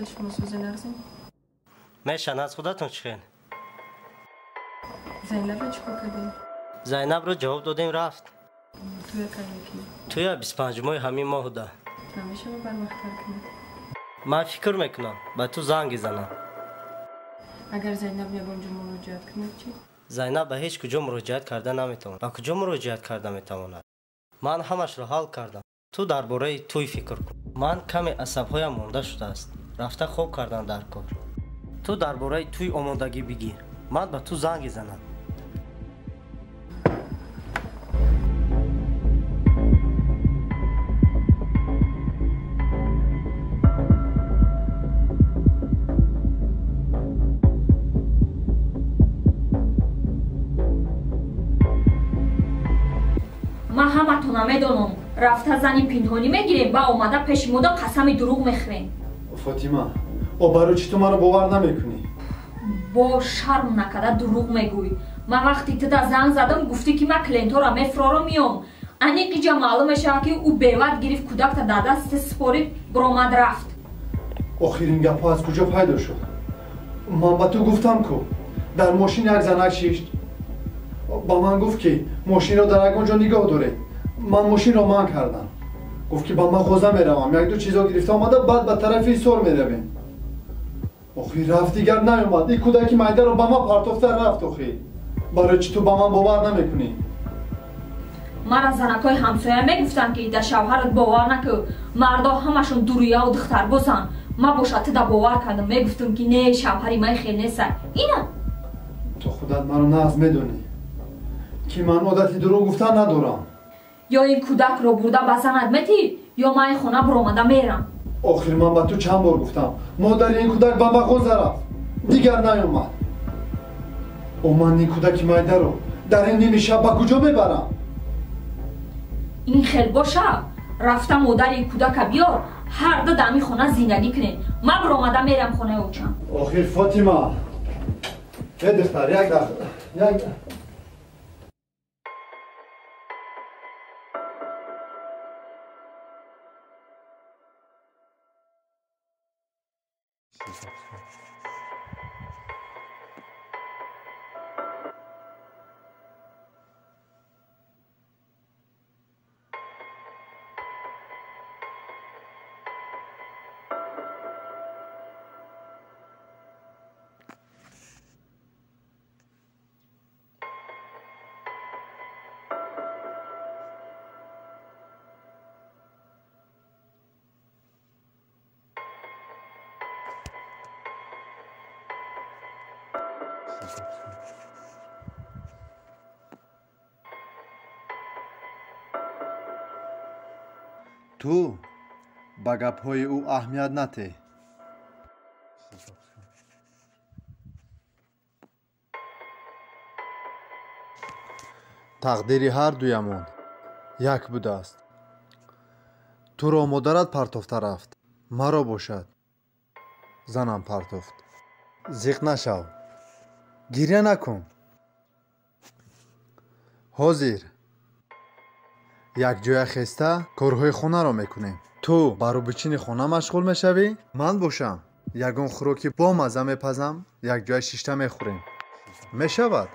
Чӣ хел шумо сӯзи нағзем? Мешан, аз худатон чӣ хел? Зайнабро чӣ кор кардем? Зайнабро ҷавоб додем, рафт. Туя кай мекунӣ? Туя 25 моҳи ҳамин моҳда. Намешава барвақттар кунед? Ман фикр мекунам, ба ту занг занам. Агар Зайнаб ягон ҷо муроҷиат кунад чӣ? Зайнаб ба ҳеҷ куҷо муроҷиат карда наметавонад. Ба куҷо муроҷиат карда метавонад? Ман ҳамашро ҳал кардам. Ту дар бораи тӯй фикр кун. Ман каме асабҳоям монда шудааст. Рафта хоб кардан дар кор. Ту дар бораи тӯй омодагӣ бигир. Ман ба ту занг занам. Ман ҳаматона медонам. Рафта зани пинҳонӣ мегирем ва омада пеши мода қасами дурӯғ мехӯрем. Фотима, о барои чӣ ту маро бовар намекунӣ? Бо шарм накарда дурӯғ мегӯй. Ман вақти туда занг задам, гуфтӣ ки ман клиентҳоро мефурорам, меом. Аниқ иҷа маълум мешавад, ки ӯ беват гирифт, кӯдакта дар дасти супорид, биромад, рафт. Охир ин гапҳо аз куҷо пайдо шуд? Ман ба ту гуфтам ку, дар мошин як занак шишт. Ба ман гуфт, ки мошинро дар ягон ҷо нигоҳ доред. Ман мошинро манъ кардам. Гуфт, ки ба мағоза меравам, якду чизо гирифта омада, баъд ба тарафи Ҳисор меравем. Охир рафт, дигар наёмад. Ин кӯдаки майдаро ба ман партофта рафт. Охир барои чӣ ту ба ман бовар намекунӣ? Мара занакҳои ҳамсоя мегуфтанд, ки дар шавҳарат бовар накӯ, мардо ҳамашон дуруяву духтарбозанд. Ман боша туда бовар кардам, мегуфтам, ки не, шавҳари ман хел неста. Ина. Ту худат маро нағз медонӣ, ки ман одати дурӯғ гуфтан надорам. Ё ин кӯдакро бурда ба занат метӣ, ё ман ин хона биромада мерам. Охир ман ба ту чанд бор гуфтам, модари ин кӯдак ба мағоза рафт, дигар наёмад. О ман ин кӯдаки майдаро дар ин ними шаб ба куҷо мебарам? Ин хел боша, рафта модари ин кӯдака биёр, ҳар ду дар ҳамин хона зиндагӣ кунем. Ман биромада мерам хонаи очам. Охир Фотима, э духтар, як дақиқа, як. Ту ба гапҳои ӯ аҳамият натеҳ. Тақдири ҳар дуямон як будааст. Туро модарат партофта рафт, маро бошад занам партофт. Зиқ нашав, гиря накун. Ҳозир якҷоя хеста корҳои хонаро мекунем. Ту ба рӯбичини хона машғул мешавӣ, ман бошам ягон хӯроки бомазза мепазам, якҷоя шишта мехӯрем. Мешавад?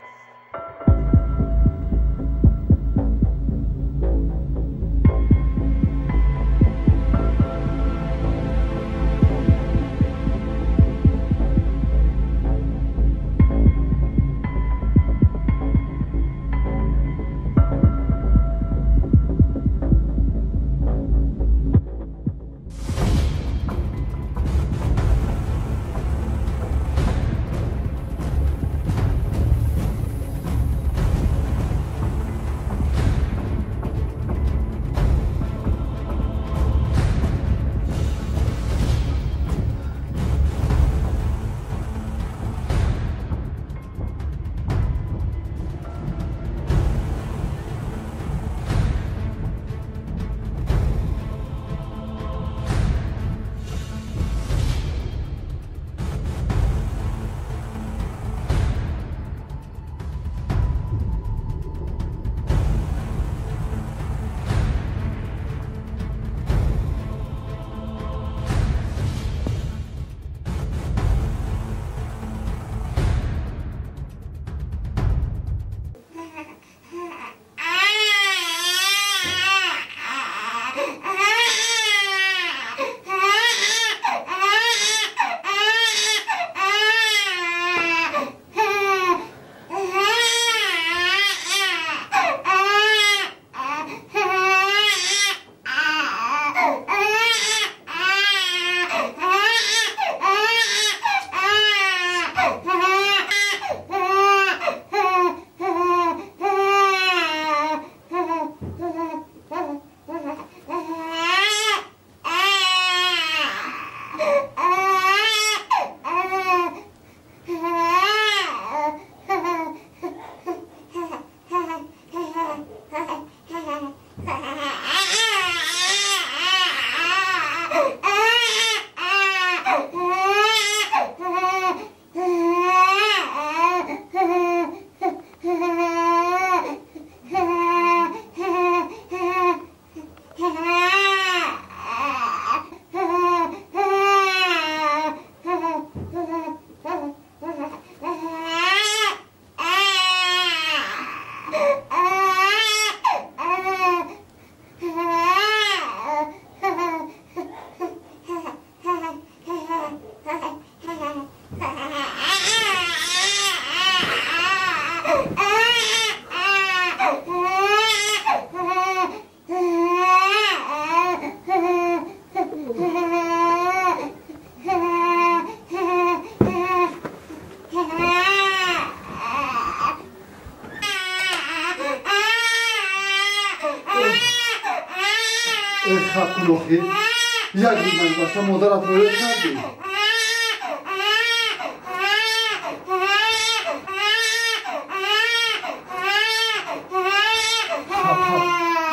Як рӯз нагузашта модаратро ёд кардӣ?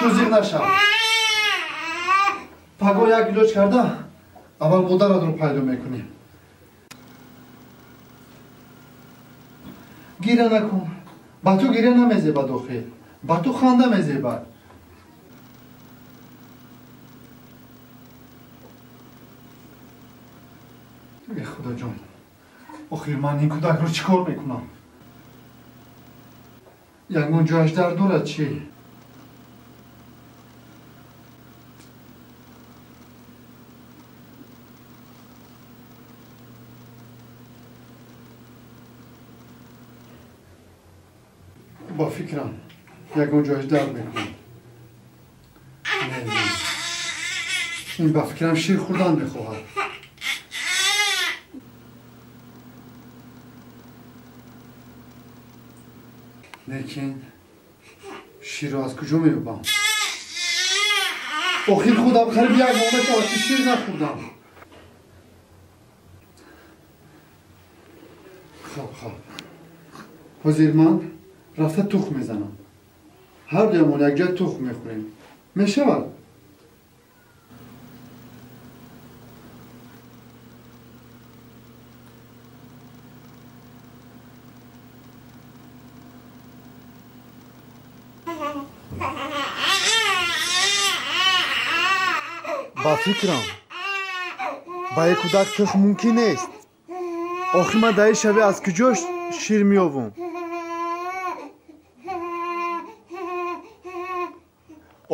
Ту зиқ нашав. Паго як илоҷ карда, аввал модаратро пайдо мекунем. Гиря накун. Ба ту гиря намезебад охир. Ба ту ханда мезебад. Э худоҷон, охир ман ин кӯдакро чӣ кор мекунам? Ягон ҷояш дард дорад чӣ? Ба фикрам ягон ҷояш дард мекунад. Не, не, ин ба фикрам шир хӯрдан мехоҳад. Лекин ширро аз куҷо меёбам? Охир худам қариб як моҳ мешавад, ки шир нахӯрдам. Хоб, хоб, ҳозир ман рафта тухм мезанам. Ҳар дуямон якҷоя тухм мехӯрем. Мешавад? Ба фикрам, ба як кӯдак тухм мумкин нест. Охир ман дар ин шаве аз куҷо шир меёвам?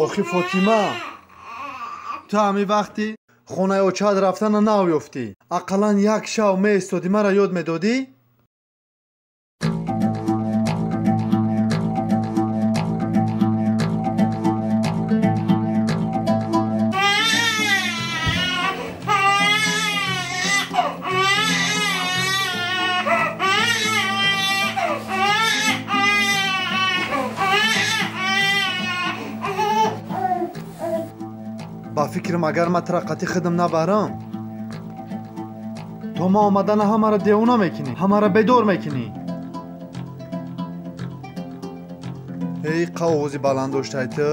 Охи Фотима, ту ҳамин вақти хонаи очаат рафтана наёфтӣ. Ақаллан як шав меистодӣ, маро ёд медодӣ? Ба фикрам, агар ман тура қатъи худам набарам, то ман омадана ҳамаро девона мекунӣ, ҳамаро бедор мекунӣ. Эй, қа овози баланд доштай ту?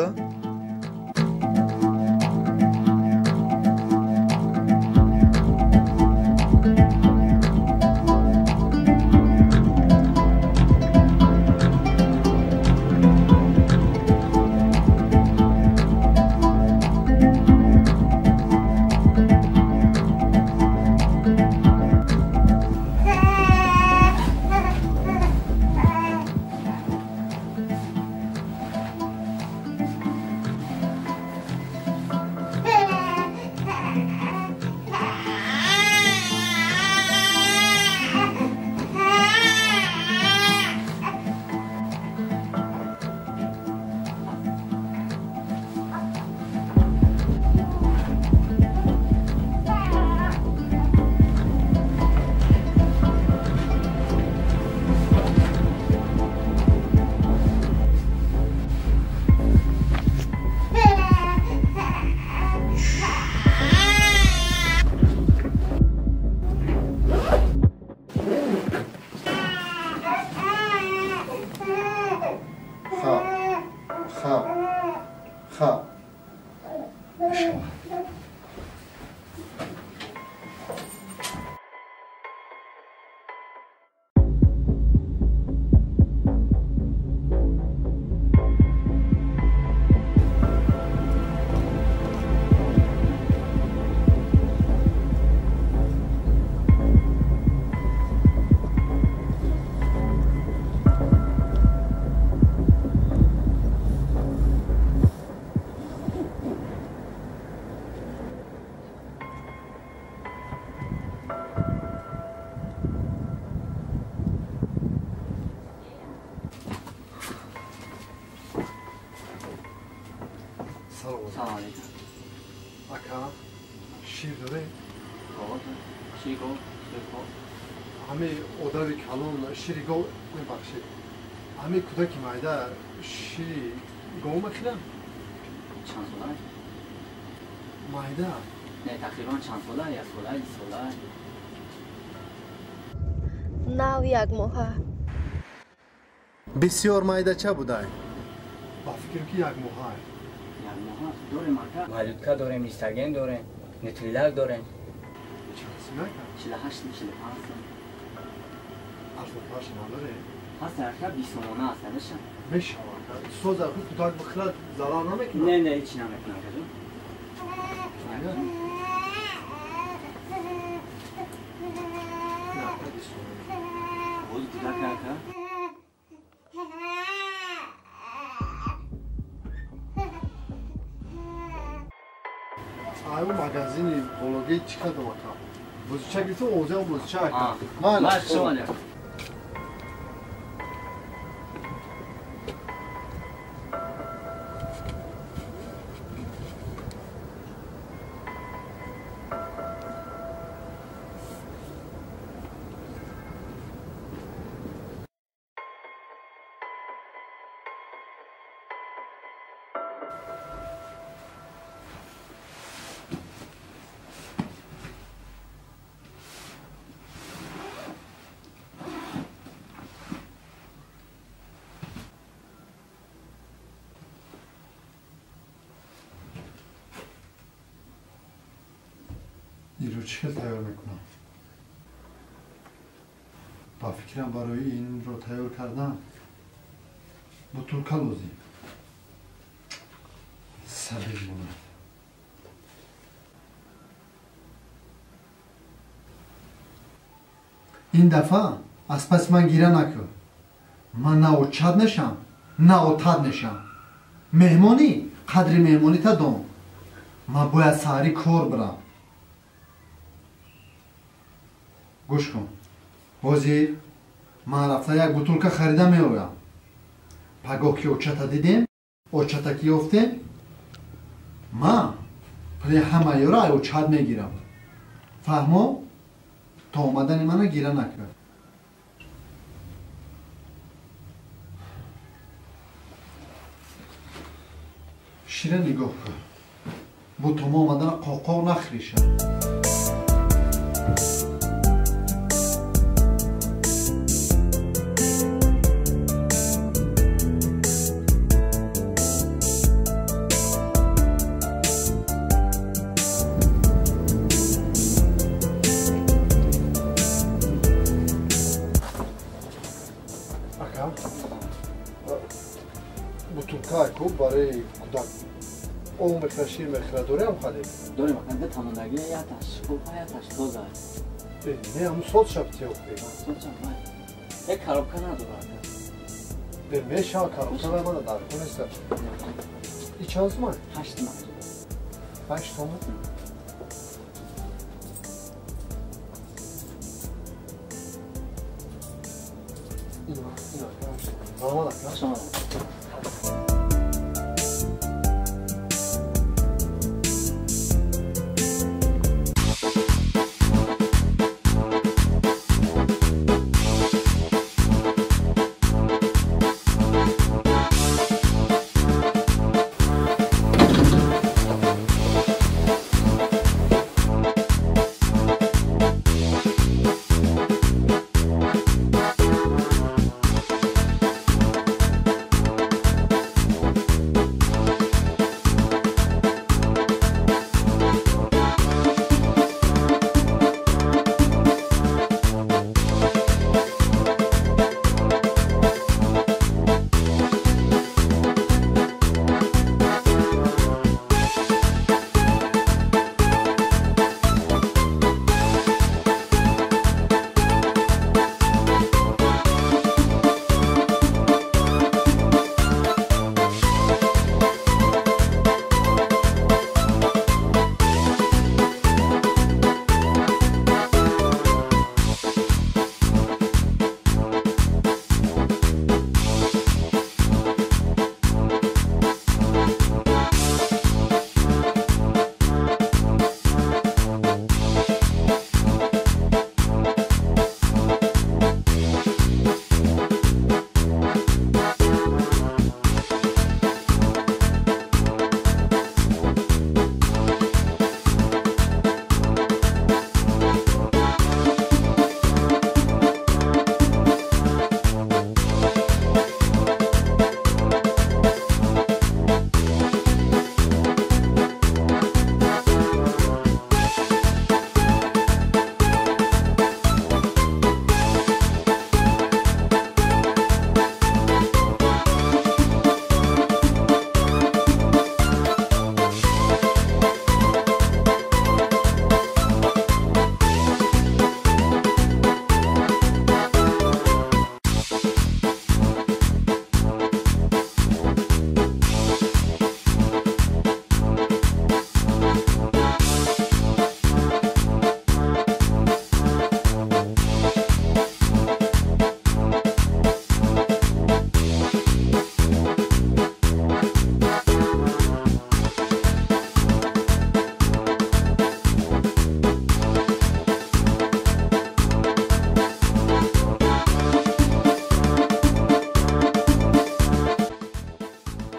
Салом алейкум. Ака, шир доред? Шири гов, шири гов. Ҳамин одари калон шири гов мебахшед. Ҳамин кӯдаки майда шири гов мехӯрад? Чанд сола? Майда. Не, тақрибан чанд сола? Як сола, ду сола? Нав як моҳа. Бисёр майдача будай. Ба фикр ки як моҳа. Як моҳа дорем ака. Малютка дорем, нистаген дорем, нутрилак дорем. Чанд сум ака? 48 45 сум. Арзонтарш надоре? Ҳаст ака, 20 сомона аст, наша? Мешавад ака. Соз аку кӯдак бихӯрад зарар намекунад? Не, не, ҳеч намекунад ака ҷон. Не, ака, 20 сомона. Боз кӯдак ака. Аю магазини бологи чӣ кардам ака? Бузча гирифтам, овозаам бузча ака. Майла, шумоля. Инро чӣ хел тайёр мекунам? Ба фикрам барои инро тайёр кардан бутулка лозим. Сабир монад. Ин дафъа аз паси ман гира накун. Ман на очад мешам, на отад мешам. Меҳмонӣ қадри меҳмонита дон. Ман бояд саҳарӣ кор бирам. Гӯш кун. Ҳозир ман рафта як бутулка харида меоям. Пагоҳ ки очата дидем, очата ки ёфтем, ман пули ҳамаёро ай очат мегирам. Фаҳмо? То омадани мана гира накард. Шира нигоҳ кун. Бо то мо омадана қоқоқ нахӯриша. Бутулка ку барои кӯдак об мехӯрад, шир мехӯрад, дорем хале? Дорем ака, ду тамондаги, якаш хуб, якаш тоза. Не, ҳамун соз шаб тиёхӯ. Соз шаб, май. Як коробка надора ака. Бе мешава коробка вай мана дар кор нест. И чанд сумай? 8 сум. 8 сум? Ина, ина, раҳмат ака. Хуш омадед.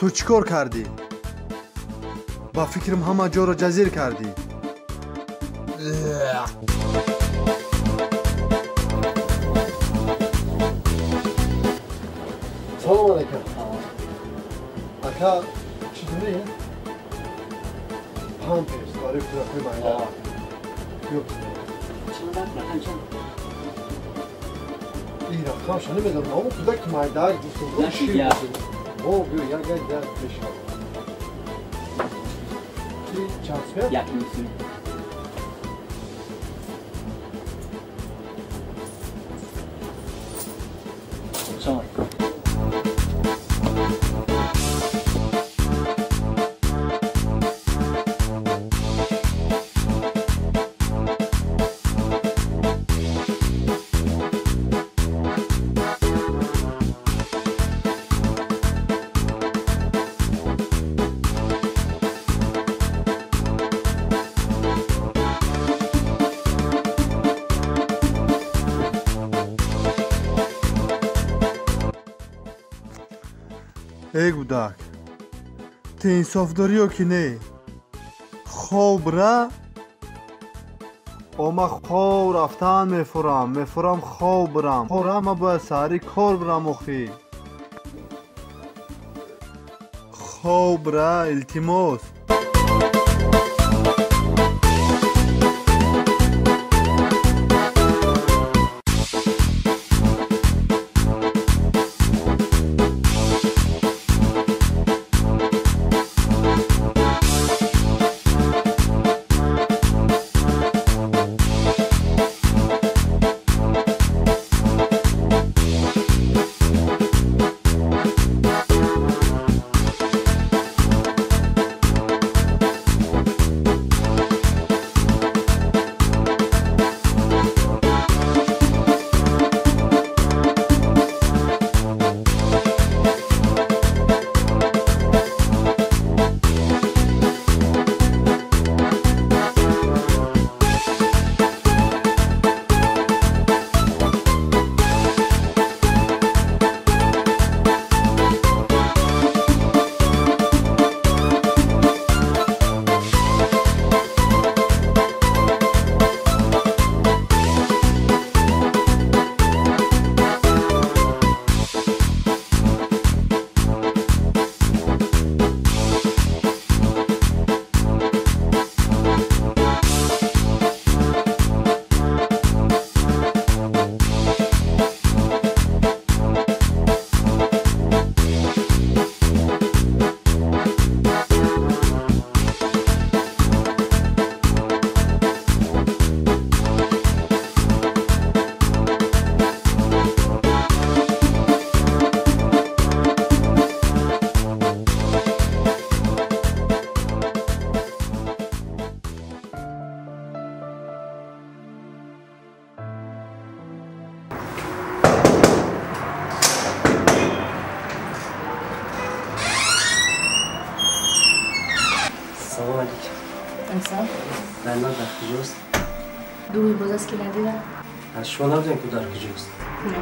Ту чӣ кор кардӣ? Ба фикрам ҳама ҷоро ҷазир кардӣ. Салом алейкум. Ака, чӣ дорӣ? Памперс барои кӯдакҳои майда. Ин рақамша намедонам, аммо кӯдаки майдаак гуфтам. О, биё, як як як мешавад. Чанд сумя? Як ним сум. Салом алейкум. Эй гудак, ту инсоф дорӣ ё ки не? Хоб ра, ома хоб рафтан мефурам, мефурам хоб бирам. Хора ма бояд саҳари кор бирам охӣ. Хоб ра, илтимос. Салом алейкум. Ассалом. Зайнаб дар куҷост? Дугӯй боз аст ки надидам. Аз шумо набудем ку дар куҷост? Не.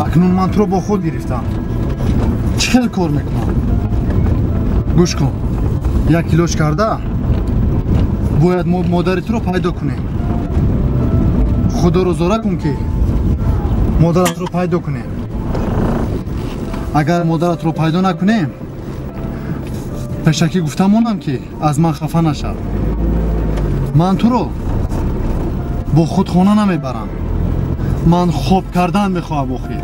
Акнун ман туро бо худ гирифтам. Чӣ хел кор мекунам? Гӯш кун. Як илоҷ карда бояд мо модари туро пайдо кунем. Худоро зора кун ки модаратро пайдо кунем. Агар модаратро пайдо накунем, пешакӣ гуфта монам ки аз ман хафа нашав. Ман туро бо худ хона намебарам. Ман хоб кардан мехоҳам охир.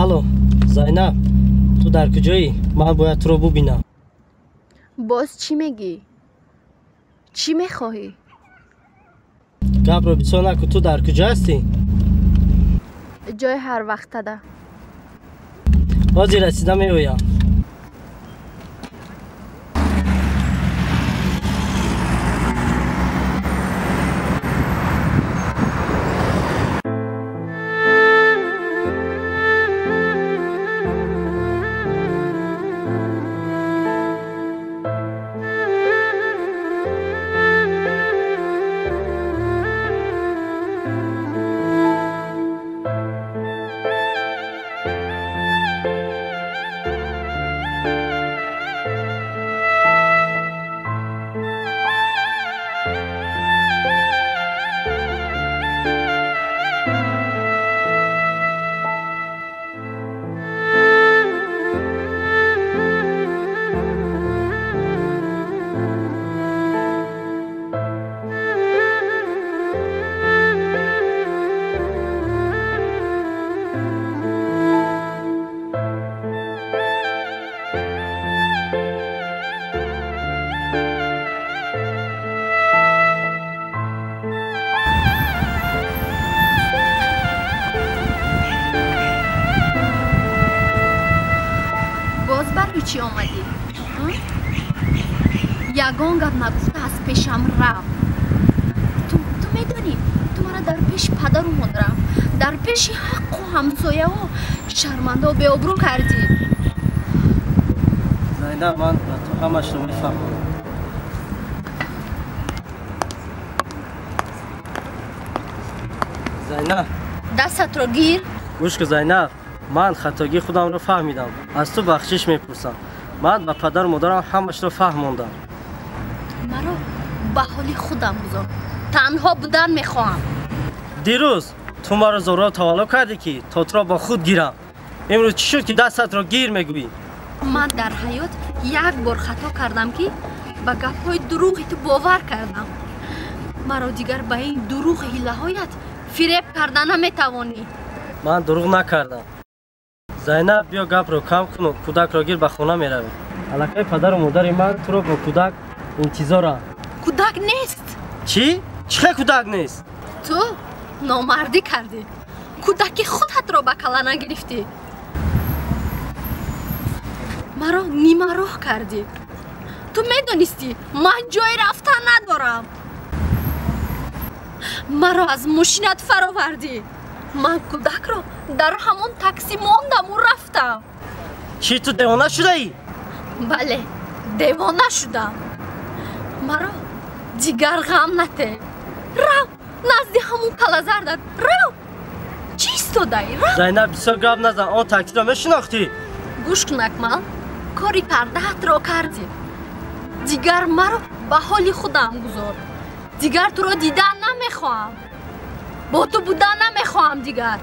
Алло, Зайнаб, ту дар куҷоӣ? Ман бояд туро бубинам. Боз чӣ мегӣ? Чӣ мехоҳӣ? Гапро бисёр накун, ту дар куҷо ҳастӣ? Ҷои ҳар вақтада. Ҳозир расида меоям. Чӣ омадӣ? Ягон гап нагуфта аз пешам рафт. Ту медонӣ, ту мара дар пеши падару модарам, дар пеши ҳаққу ҳамсояҳо шармандо беобрӯ кардӣ. Зайнаб, ман ба ту ҳамашро мефаҳмам. Зайнаб, дастатро гир. Гӯш кун, Зайнаб, ман хатогии худамро фаҳмидам. Аз ту бахшиш мепурсам. Ман ба падару модарам ҳамашро фаҳмондам. Маро ба ҳоли худам гузор. Танҳо будан мехоҳам. Дирӯз ту маро зорро тавалло кардӣ ки то туро бо худ гирам. Имрӯз чӣ шуд ки дастатро гир мегӯӣ? Ман дар ҳаёт як бор хато кардам ки ба гапҳои дурӯғи ту бовар кардам. Маро дигар ба ин дурӯғи ҳилаҳоят фиреб карда наметавонӣ. Ман дурӯғ накардам. Зайнаб, биё гапро кам куну кӯдакро гир ба хона меравем. Аллакай падару модари ман туро бо кӯдак интизоранд. Кӯдак нест. Чӣ? Чӣ хел кӯдак нест? Ту номардӣ кардӣ. Кӯдаки худатро ба кала нагирифтӣ. Маро нимароҳ кардӣ. Ту медонистӣ ман ҷои рафтан надорам. Маро аз мошинат фаровардӣ. Ман кӯдакро дар ҳамон такси мондаму рафтам. Чӣ, ту девона шудаӣ? Бале, девона шудам. Маро дигар ғам нате. Рав назди ҳамон калазардат, рав. Чӣ истодаӣ? Рафт. Зайнаб, бисёр гап назан, он таксиро мешинохтӣ? Гӯш кун, Акмал, кори кардаатро кардӣ. Дигар маро ба ҳоли худам гузор. Дигар туро дидан намехоҳам. Бо ту будан намехоҳам дигар.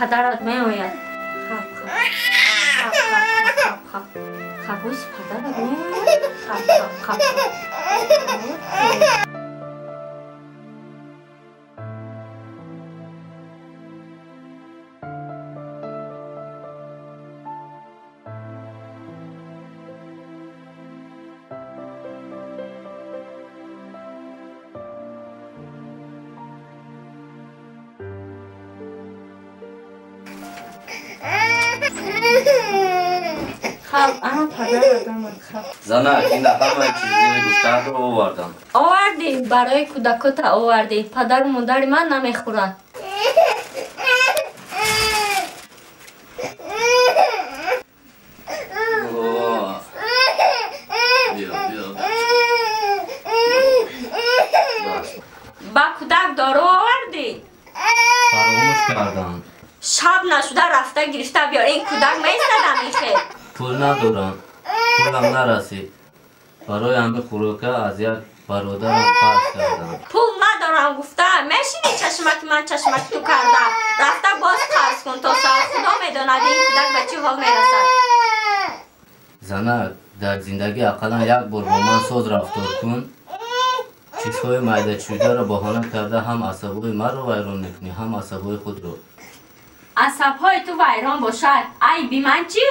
Падарат меояд. Хаб, хаб, хаб, хаб, хаб, хаб, падарат меояд. Хаб, хаб, хаб. Занак, ина ҳамаи чизҳои гуфтаатро овардам. Овардӣ, барои кӯдакота овардӣ. Падару модари ман намехӯранд. Ба кӯдак дору овардӣ? Фаромӯш кардам. Шаб нашуда рафта гирифта биёр. Ин кӯдак меистадам ихел. Пул надорам. Пулам нарасид. Барои ҳамин хӯрока аз як бародарам қарз кардам. Пул надорам гуфта, мешинӣ чашмаки ман чашмаки ту карда. Рафта боз қарз кун то саҳар. Худо медонад ин кӯдак ба чӣ ҳол мерасад. Занак, дар зиндагӣ ақаллан як бор бо ман соз рафтор кун. Чизҳои майдачӯйдаро баҳона карда ҳам асабҳои маро вайрон мекунӣ, ҳам асабҳои худро. Асабҳои ту вайрон бошад, айби ман чӣ?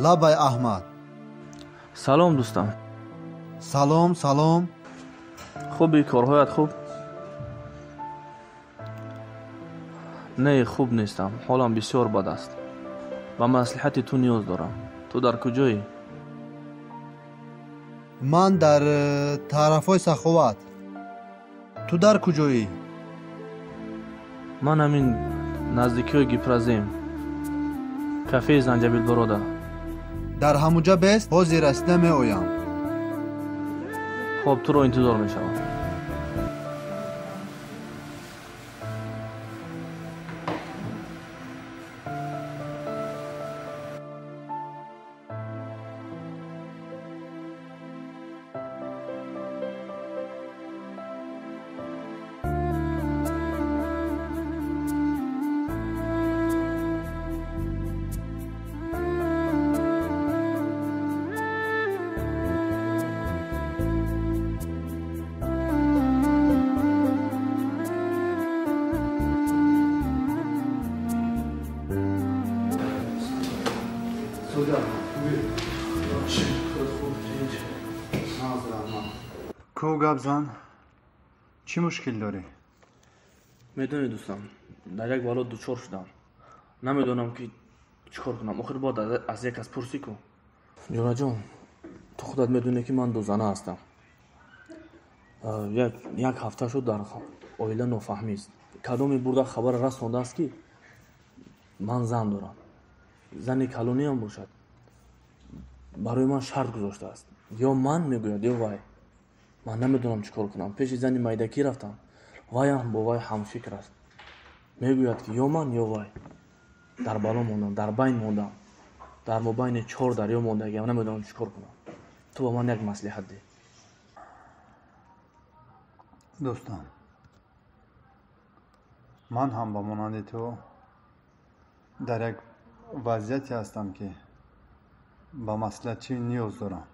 Лабай Аҳмад. Салом дӯстам. Салом, салом. Хуби, корҳоят хуб? Не, хуб нестам. Ҳолам бисёр бад аст. Ба маслиҳати ту ниёз дорам. Ту дар куҷоӣ? Ман дар тарафҳои Саховат. Ту дар куҷоӣ? Ман ҳамин наздикиҳои Гипрозем, кафеи Занҷабилбарода. Дар ҳамуҷа бест, ҳозир расида меоям. Хоб, туро интизор мешавам. Ку гап зан, чӣ мушкил дорӣ? Медонӣ дӯстам, дар як бало дучор шудам. Намедонам ки чӣ кор кунам. Охир бояд аз як кас пурсӣ ку. Ҷураҷон, ту худат медонӣ ки ман дузана ҳастам. Як ҳафта шуд дар оила нофаҳмист. Кадоме бурда хабар расондааст ки ман зан дорам. Зани калониам бошад. Барои ман шарт гузоштааст. Ё ман мегӯяд, ё вай. Ман намедонам чӣ кор кунам. Пеши зани майдакӣ рафтам. Вайам бо вай ҳамфикр аст. Мегӯяд ки ё ман, ё вай. Дар бало мондам, дар байн мондам. Дар мобайни чор дарё мондагиам. Намедонам чӣ кор кунам. Ту ба ман як маслиҳат деҳ. Дӯстам, ман ҳам ба монанди ту дар як вазъияте ҳастам ки ба маслиҳатчӣ ниёз дорам.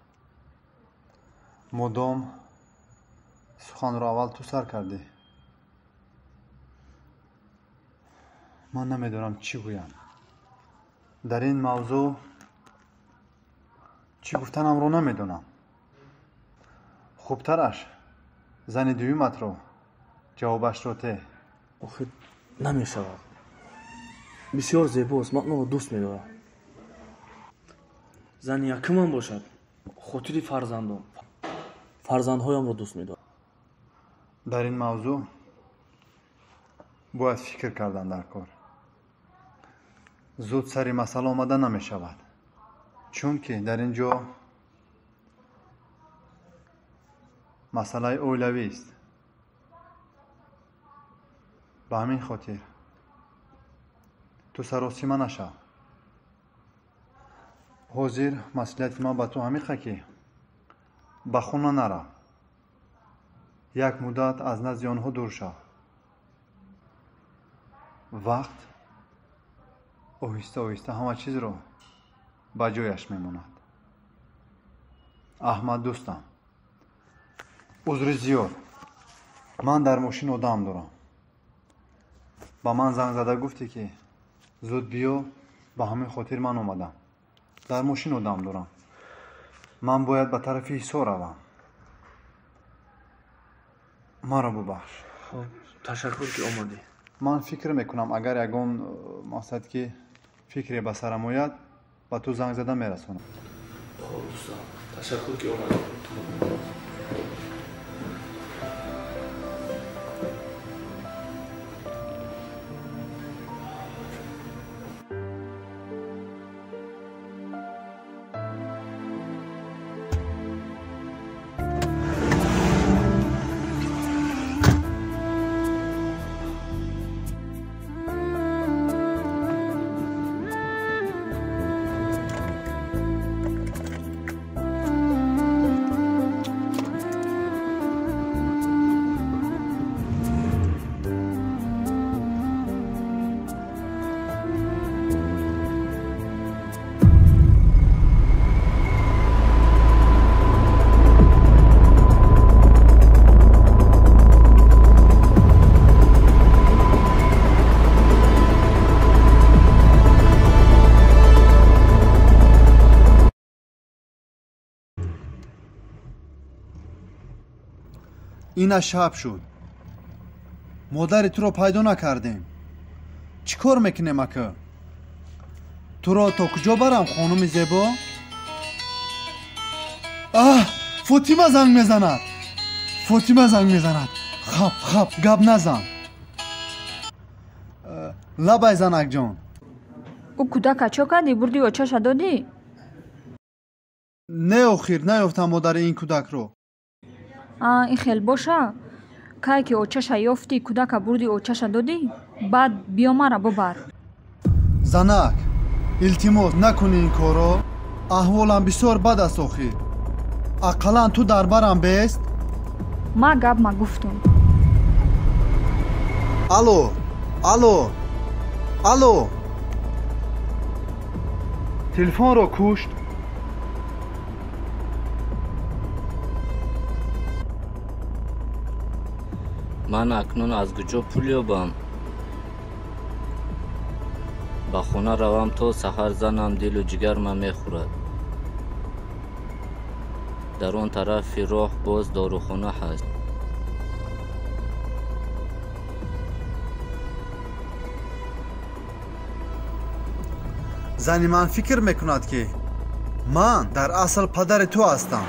Мудом суханро аввал ту сар кардӣ. Ман намедонам чӣ гӯям. Дар ин мавзӯъ чӣ гуфтанамро намедонам. Хубтараш зани дуюматро ҷавобашро те. Охир намешавад. Бисёр зебост, ман онро дӯст медорам. Зани якумам бошад, хотири фарзандон, фарзандҳоямро дӯст медорам. Дар ин мавзӯъ бояд фикр кардан дар кор. Зуд сари масъала омада намешавад, чунки дар ин ҷо масъалаи оилавист. Ба ҳамин хотир ту саросима нашав. Ҳозир маслиҳати ман ба ту ҳамиқа ки ба хона нарав. Як муддат аз назди онҳо дур шав. Вақт оҳиста оҳиста ҳама чизро ба ҷояш мемонад. Аҳмад дӯстам, узри зиёд. Ман дар мошин одам дорам. Ба ман занг зада гуфтӣ ки зуд биё, ба ҳамин хотир ман омадам. Дар мошин одам дорам. Ман бояд ба тарафи Ҳисор равам. Маро бубахш. Хоб, ташаккур ки омадӣ. Ман фикр мекунам агар ягон мақсад ки фикре ба сарам ояд, ба ту занг зада мерасонам. Хоб дӯстам, ташаккур ки омадӣ. Ина шаб шуд. Модари туро пайдо накардем. Чӣ кор мекунем, ака? Туро то куҷо барам, хонуми зебо? Аҳ, Фотима занг мезанад. Фотима занг мезанад. Хап, хап, гап назан. Лабай, занакҷон. Ӯ кӯдака чо кардӣ? Бурди очаша додӣ? Не, охир, наёфтам модари ин кӯдакро. А, ин хел боша. Кай ки очаша ёфтӣ, кӯдака бурди очаша додӣ, баъд биё мара бубар. Занак, илтимос, накунӣ ин корро. Аҳволам бисёр бад аст охир. Ақаллан ту дар барам бест? Ма гап ма гуфтум. Алло, алло, алло. Телефонро кушт. Ман акнун аз куҷо пул ёбам? Ба хона равам, то саҳар занам дилу ҷигарма мехӯрад. Дар он тарафи роҳ боз дорухона ҳаст. Зани ман фикр мекунад, ки ман дар асл падари ту ҳастам.